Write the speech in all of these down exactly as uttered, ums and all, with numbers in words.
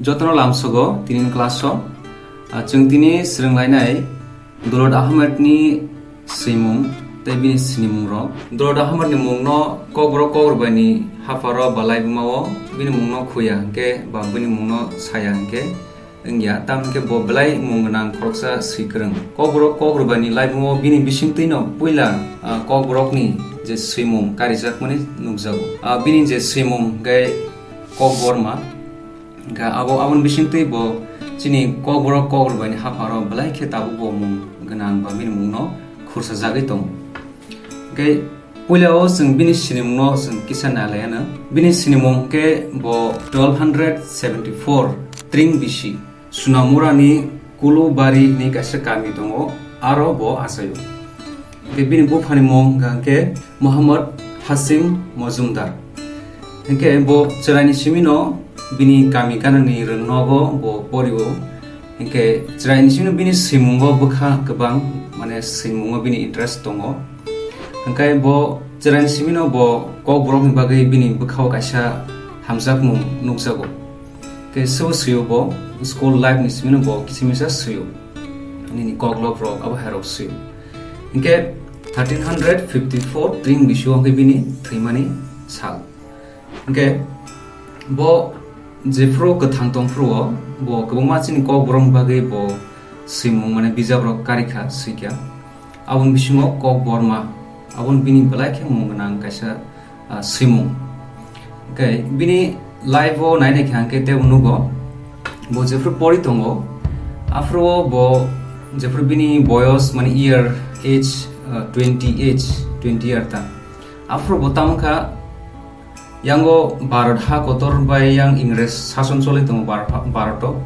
Jotono lamsogo tini class o, ah, chwng tini swrwnglainai Dulot Ahmed ni swimung tei bini sinimung rok. Dulot Ahmed ni mung no Kokborok Kokrwbai ni hapharo ba laibuma o bini mung no khuya hwnkhe ba bini mung no saya hwnkhe wngya, tamo hwnkhe bo belai mung gwnang khoroksa swi kwrwng. Kokborok Kokrwbai ni laibuma o bini bisingtwi no puila, ah, Kokborok ni je swimung karijakmani nukjago. Ah, bini je swimung hwnkhe Kokborma. Hwnkhe abo, aboni bisingtwi bo chini Kokborok Kokrwbai ni hapharo belai khe tabuk bo mung gwnang ba bini mung no khursajagwi tongo. Hwnkhe puila o chwng bini sinimung no chwng kisa nai lai anw. Bini sinimung hwnkhe bo twelve hundred seventy four tring bisi Sunamura ni Kulubari ni kaisa kami tongo, aro bo achaio. Hwnkhe bini buphani mung hwnkha hwnkhe Mohammad Hasim Mojumdar. Hwnkhe bo chwraini simi no bini kami gana ni rwng nogo bo porio. Hwnkhe chwraini simi no bini swimung o bwkha kwbang, mane swimung o bini interest tongo. Hwnkhe bo chwraini simi no bo Kokborok ni bagwi bini bwkha o kaisa hamjakmung nukjago. Khe sebo swio bo, school life ni simi no bo kisa misa swio. Nini koklop rok abo hai rok swio. Hwnkhe thirteen hundred fifty four tring bisio hwnkhe bini thwimani sal. Hwnkhe bo jephru kwthang tongphru o, bo kwbangma chini Kokborok ni bagwi bo swimung, mane bijap rok karikha, swikha. Aboni bisingo Kokborma, aboni bini belai khe mung gwnang kaisa, ah, swimung. Hwnkhe bini life o nai nai khe hwnkhe tei nugo, bo jephru pori tongo, aphuru o bo jephru bini boyos, mane year, age, ah, twenty age, twenty year ta. Aphuru bo tamo kha, yango Bharat ha kotor bai yang Ingres sason choli tongo Bharat, Bharat o.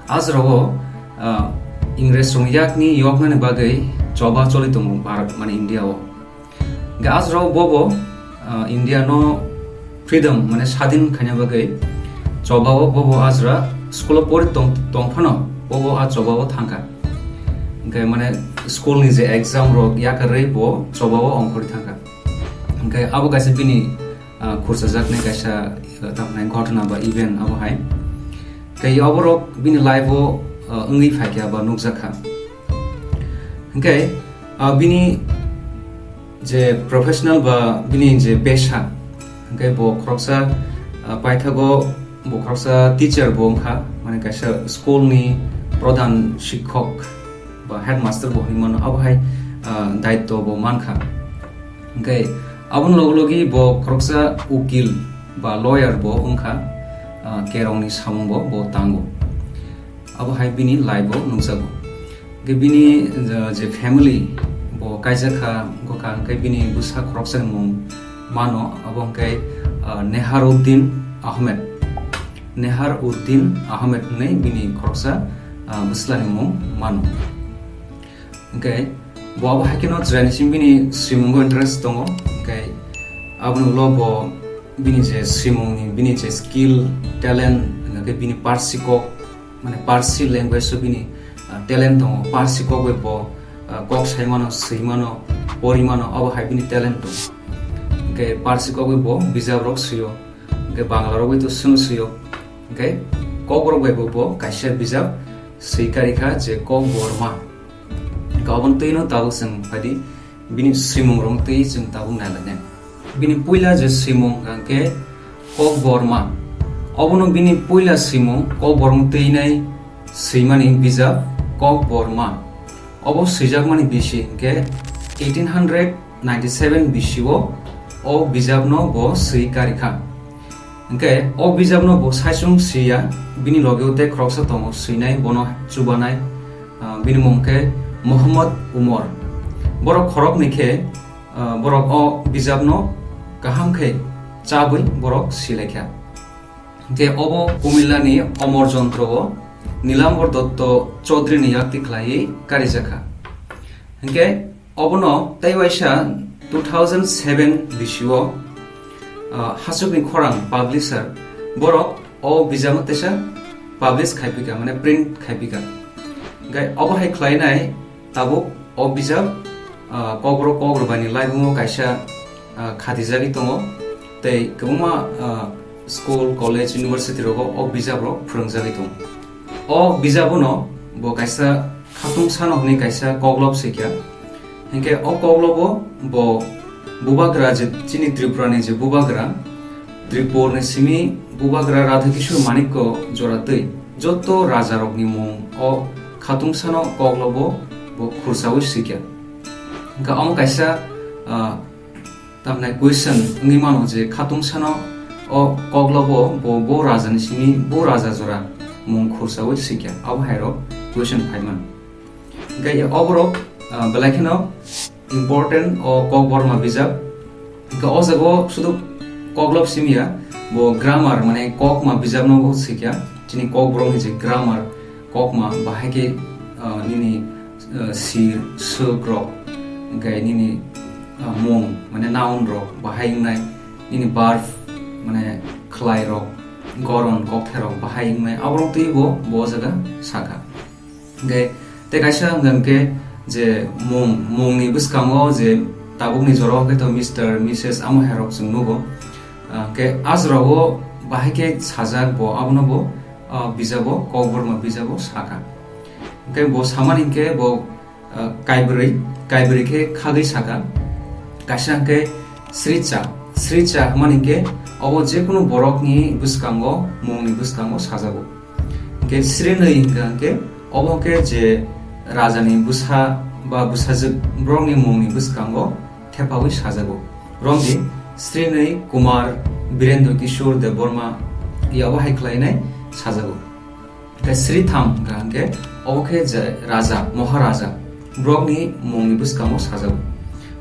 Ajrogo, ah, Ingres rong yakni yoknani bagwi choba choli tongo Bharat, mane India o. Hwnkhe ajra o bobo, ah, India no freedom, mane sadin khaina bagwi choba o bobo ajra school o pori tong, tong phano bobo a choba o thangkha. Hwnkhe mane school ni je exam rok yakarwi bo choba o ongkhorwi thangkha. Hwnkhe abo kaisa bini, ah, khursajaknai kaisa, ah, tamhinai ghotona ba event abo hai. Tei oborok bini life o, ah, wngwi phaikha ba nukjakha. Hwnkhe, ah, bini je professional ba bini je besa, hwnkhe bo khoroksa, ah, paithago bo khoroksa teacher bo wngkha, mane kaisa school ni pradhan shikhok ba headmaster bo hinwi mano, abo hai, ah, daityo bo mankha. Hwnkhe aboni logi logi bo khoroksa ukil ba lawyer bo wngkha, ah, kerongni samung bo bo tango. Abo hai bini life o nukjago. Hwnkhe bini, ah, je family bo kaijak kha, wngkha hwnkhe bini bwsa khoroksa ni mung mano, abo hwnkhe, ah, Neharuddin Ahmed. Neharuddin Ahmed hwnwi bini khoroksa, ah, bwsla ni mung mano. Hwnkhe bo abo hai kheno chwraini simi bini swimungo interest tongo. Hwnkhe aboni ulo bo bini je swimungni, bini je skill, talent, hwnkhe bini Parsi kok, mane Parsi language o bini, ah, talent tongo. Parsi kok bai bo, ah, kok sai mano, swi mano, pori mano, abo hai bini talent tongo. Hwnkhe Parsi kok bai bo bijap rok swio, hwnkhe Bangla rok bai to swno swio. Hwnkhe Kokborok bai bo, bo kaisa bijap swi karikha je Kokborma. Hwnkhe oboni twino tabuk chwng phaidi bini swimung rok twi chwng tabuk nailainai. Bini puila je swimung hwnkhe Kokborma. Obono bini puila swimung Kokborma twinai swimani bijap Kokborma. Obo swijakmani bisi hwnkhe eighteen hundred ninety seven bisio o bijapno bo swi karikha. Hwnkhe o bijapno bo saichung swiya, bini logeo tei khoroksa tongo swinai, bono chubanai, ah, bini mung khe Mohammad Umar. Borok khoroknwi khe, ah, borok o bijapno kaham khe chabwi borok swilaikha. Hwnkhe obo Kumillani Omor Jontro o Nilambor Dotto Chaudhary ni yakti khlaiwi karijakha. Hwnkhe obono tei waisa two thousand seven bisio, ah, Hachukni Khorang publisher borok o bijapno teisa publish khaipikha, mane print khaipikha. Hwnkhe obo hai khlainai tabuk o bijap, ah, Kokborok Kokrwbaini laibumo kaisa, ah, khatijagwi tongo. Tei kwbangma, ah, School, college, university rogo o bijap rok phwrwngjagwi tongo. O bijabo no bo kaisa khatung sano hwnwi kaisa koklop swikha. Hinkhe o koklobo bo bubagra je chini Tripura ni je bubagra, Tripur ni simi bubagra Radhakishore Manikya jora twi joto raja rokni mung o khatung sano koklobo bo khursaui swikha. Hinkhe omo kaisa, ah, tamni question wngwi mano je khatung sano o koklobo bo, bo raja ni simi bo raja jora mung khursaui swikha, abo hai rok question phai mano. Hinkhe oborok, ah, belai kheno important o Kokborma bijap. Hinkhe o jaga o sudu koklop simi ya, bo grammar, mane kokma bijap no bo swikha. Chini Kokborok ni je grammar, kokma bahai khe, ah, nini, ah, sir, swk rok, hinkhe nini, ah, mung, mane noun rok bahai wngnai, nini verb, mane khlai rok, goron, kokthai rok bahai wngnai, aborok twi bo, bo o jaga sakha. Hinkhe tei kaisa hwnka hinkhe je mung, mungni bwskango je tabukni jora o khe to Mister, Missus amo hai rok chwng nugo. Ah, hinkhe a jora o bahai khe sajak bo, abono bo, ah, bijabo, Kokborma bijabo sakha. Hinkhe bo samani hinkhe bo, ah, kaibrwi, kaibrwi khe khagwi sakha. Kaisa hinkhe sricha, sricha hwnmani hinkhe obo jekunu borokni bwskango, mungni bwskango sajago. Hinkhe srinwi hwnka hinkhe obo hinkhe je rajani bwsa ba bwsajwk borokni mungni bwskango thepaui sajago. Romdi Srinwi Kumar Birendra Kishore Debbarma, yabo hai khlainai sajago. Hinkhe sritham hwnka hinkhe obo khe je raja, Maharaja, borokni mungni bwskango sajago.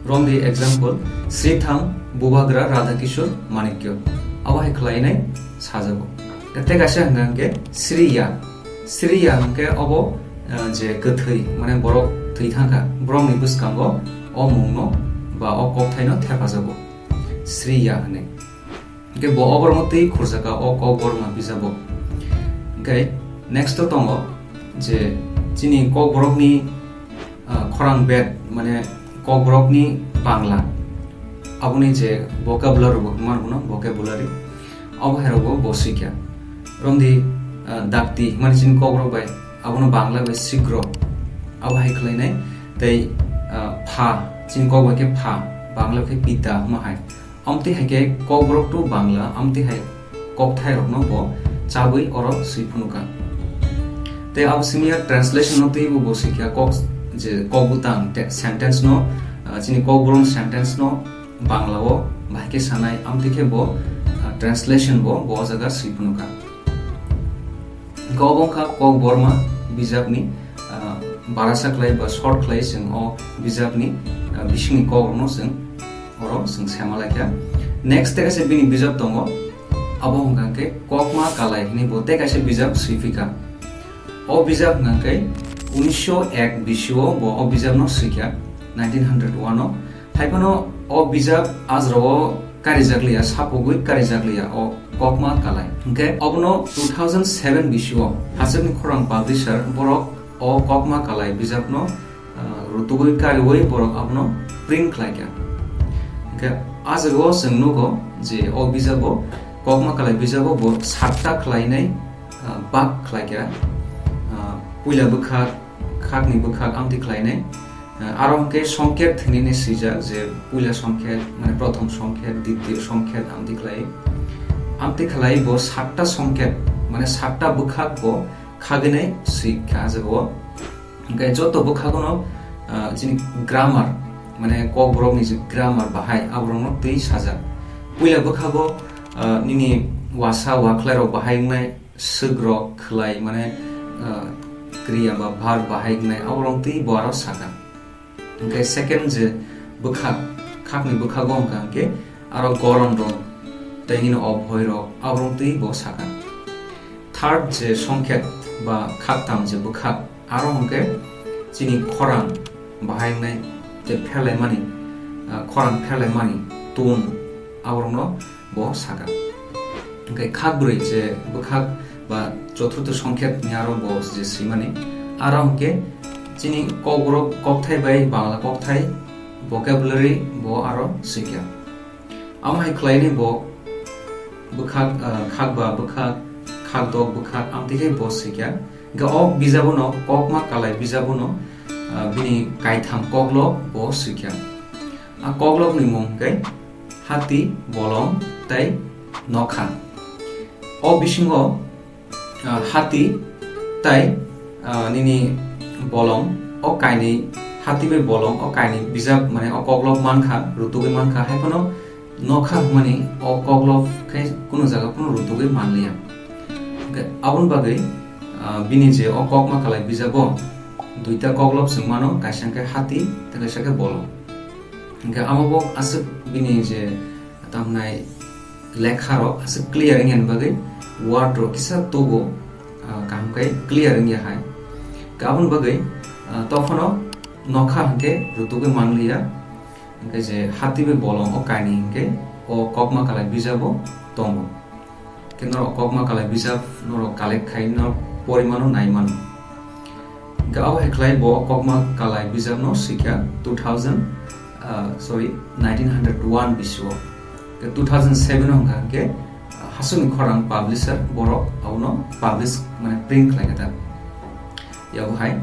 Romdi example, sritham Bubagra Radhakishore Manikya, abo hai khlainai sajago. Tei kaisa hwnka hinkhe sriya, sriya hinkhe obo, eh, je kwthwi, mane borok thwi thangkha, borokni bwskango o mungno ba o kokthaino thepajago, sriya hwnwi. Hinkhe bo oborokno twi khurjakha o Kokborma bijabo. Hinkhe next o tongo je chini Kokborokni, ah, khorang bed, mane Kokborokni Bangla, aboni je vocabulary bo hwnmano, vocabulary, abo hai rokbo bo swikha. Romdi, ah, dakti, mane chini Kokborok bai, abono Bangla bai sigro, abo hai khlainai. Tei, ah, pha, chini Kok bai khe pha, Bangla khe pita hwnma hai. Amtwi hai khe Kokborok to Bangla, amtwi hai kokthairokno bo chabwi oro swi phunukha. Tei abo simi ya translation no twibo bo swikha kok, je kok bwtang te-, sentence no, ah, chini Kokborok sentence no Bangla o bahai khe sanai, amtwi khe bo, ah, translation bo, bo o jaga swi phunukha. Hinkhe obo wngkha Kokborma bijapni, ah, barasa khlai ba short khlai chwng o bijapni, ah, bisingni kokrokno chwng oro chwng sema laikha. Next tei kaisa bini bijap tongo, abo hwnka khe Kokma Kalai hwnwi bo tei kaisa bijap swiphikha. O bijap hwnka khe unisho ek bisio bo o bijapno swikha, nineteen hundred one o. Haiphano o bijap ajrao karijak liya, sapogwi karijak liya o Kokma Kalai. Hinkhe obono two thousand seven bisio Hachwkni Khorang Publisher borok o Kokma Kalai bijapno, ah, rutugwi kariwi borok abono print khlaikha. Hinkhe a jagao chwng nugo je o bijabo, Kokma Kalai bijabo bo satta khlainai, ah, bak khlaikha. Ah, puila bwkhak, khakni bwkhak amtwi khlainai. Ah, aro hwnkhe songkhet hinwi swijak je puila songkhet, mane prothom songkhet, dityo songkhet amtwi khlai. Amtwi khlai bo satta songkhet, mane satta bwkhak bo khagwinai swikha a jagao. Hinkhe joto bwkhagono, ah, chini grammar, mane Kokborokni je grammar bahai, aborokno twi sajak. Puila bwkhago, ah, nini wasa wakhlairok bahai wngnai, swkrok, khlai, mane, ah, kriya ba verb bahai wngnai, aborok twi bo aro sakha. Hinkhe second je bwkhak, khakni bwkhago wngkha hinkhe aro goronrok, tei nini obhoirok, aborok twi bo sakha. Third je songkhet ba khaktam je bwkhak, aro hwnkhe chini khorang bahai wngnai tei phelaimani, ah, khorang phelaimani tun, aborokno bo sakha. Hinkhe khakbrwi je bwkhak ba choturtho songkhet ni aro bo je swimani, aro hwnkhe chini Kokborok kokthai bai Bangla kokthai vocabulary bo aro swikha. Amo hai khlainai bo bwkhak, ah, khakba bwkhak, khakdok bwkhak, amtwi khe bo swikha. Hwnkhe o bijabo no, Kokma Kalai bijabo no, ah, bini kaitham koklop bo swikha. A koklopni mung hwnkhe hati, bolong tei nokha. O bisingo, ah, hati tei, ah, nini bolong, o kainwi, hati bai bolong, o kainwi bijap, mane o koklop mankha, rutugwi mankha, hai phano nokha hwnmani o koklop khe kunu jaga phano rutugwi manliya. Hwnkhe aboni bagwi, ah, bini je o Kokma Kalai bijabo duita koklop chwng mano, kaisa hwnkhe hati tei kaisa khe bolong. Hwnkhe amo bo aswk bini je tamnai lekha rok aswk clear wngya ni bagwi word rok kisa tugo, ah, kaham khe clear wngya hai. Hwnkhe aboni bagwi, ah, tophano nokha hwnkhe rutugwi manliya. Hwnkhe je hati bai bolong o kainwi hwnkhe o Kokma Kalai bijabo tongo. Hwnkhe norok Kokma Kalai bijap norok collect khai norok porimano naimano. Hwnkhe abo hai khlai bo Kokma Kalai bijapno swikha two thousand, ah, sorry, nineteen hundred one bisio. Hwnkhe two thousand seven o hwnkha hwnkhe, ah, Hasukni Khorang publisher borok abono publish, mane, print khlai kha ta. Yabo hai.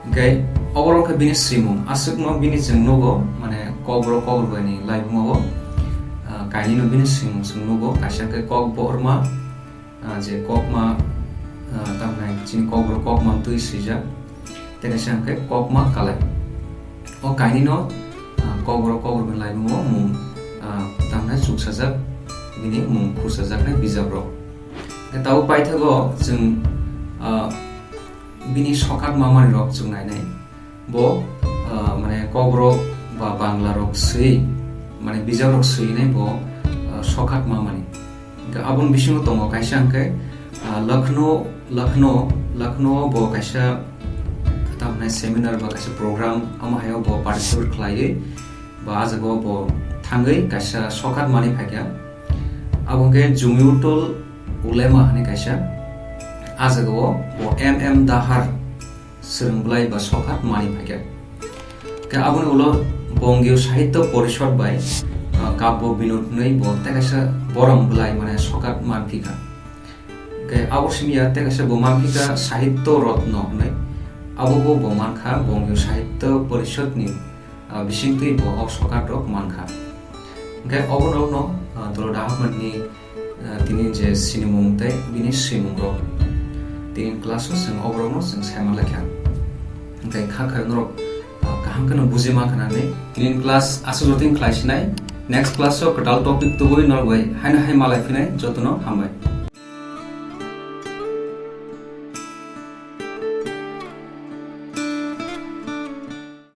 Hwnkhe oborok khe bini swimung. Aswkno bini chwng nugo, mane, Kokborok Kokborbaini laibumo, ah, kainwino bini swimung chwng nugo. Kaisa khe Kokborma, ah, je Kokma, ah, tamni chini Kokborok Kokma twi swijak. Tei kaisa hwnkhe Kokma Kalai. O kainwino, ah, Kokborok Kokborbaini laibumo mung, ah, tamni chuksajak, bini mung khusajaknai bijaprok. Hwnkhe tabuk paithago chwng, ah, bini sokat mamani rok chwng nainai. Bo, ah, mane, Kokborok ba Bangla rok swi, mane, bijap rok swinai bo, ah, sokat mamani. Hwnkhe aboni bisingo tongo kaisa hwnkhe, ah, Lucknow, Lucknow, Lucknow bo kaisa tamni seminar ba kaisa program, omo haio bo participate khlaiwi ba ah jagao bo thangwi kaisa sokat mani phaikha. Abo hwnkhe Jumiyutul Ulema hwnwi kaisa, ah jagao bo M M Dahar swrwng bwlai ba sokat mani phaikha. Khe aboni ulo Bongiyo Sahitya Porishod bai, ah, Kabbo Binod hwnwi bo tei kaisa borom bwlai, mane, sokat manphikha. Khe abo simi ya tei kaisa bo manphikha Sahitya Ratna hwnwi. Abo bo bo mankha Bongiyo Sahitya Porishod ni, ah, bisingtwi bo o sokat rok mankha. Hwnkhe obono, ah, dolo dahakmani, ah, tini je sinimung tei bini swimung rok. Tini class o chwng oborokno chwng saima laikha. Hwnkhe kha khe norok, ah, kaham kheno buji mankha nani. Tini class aswk jotoni khlai sinai. Next class o kwtal topic tubui norok bai haino hai malai phinai, jotono hambai.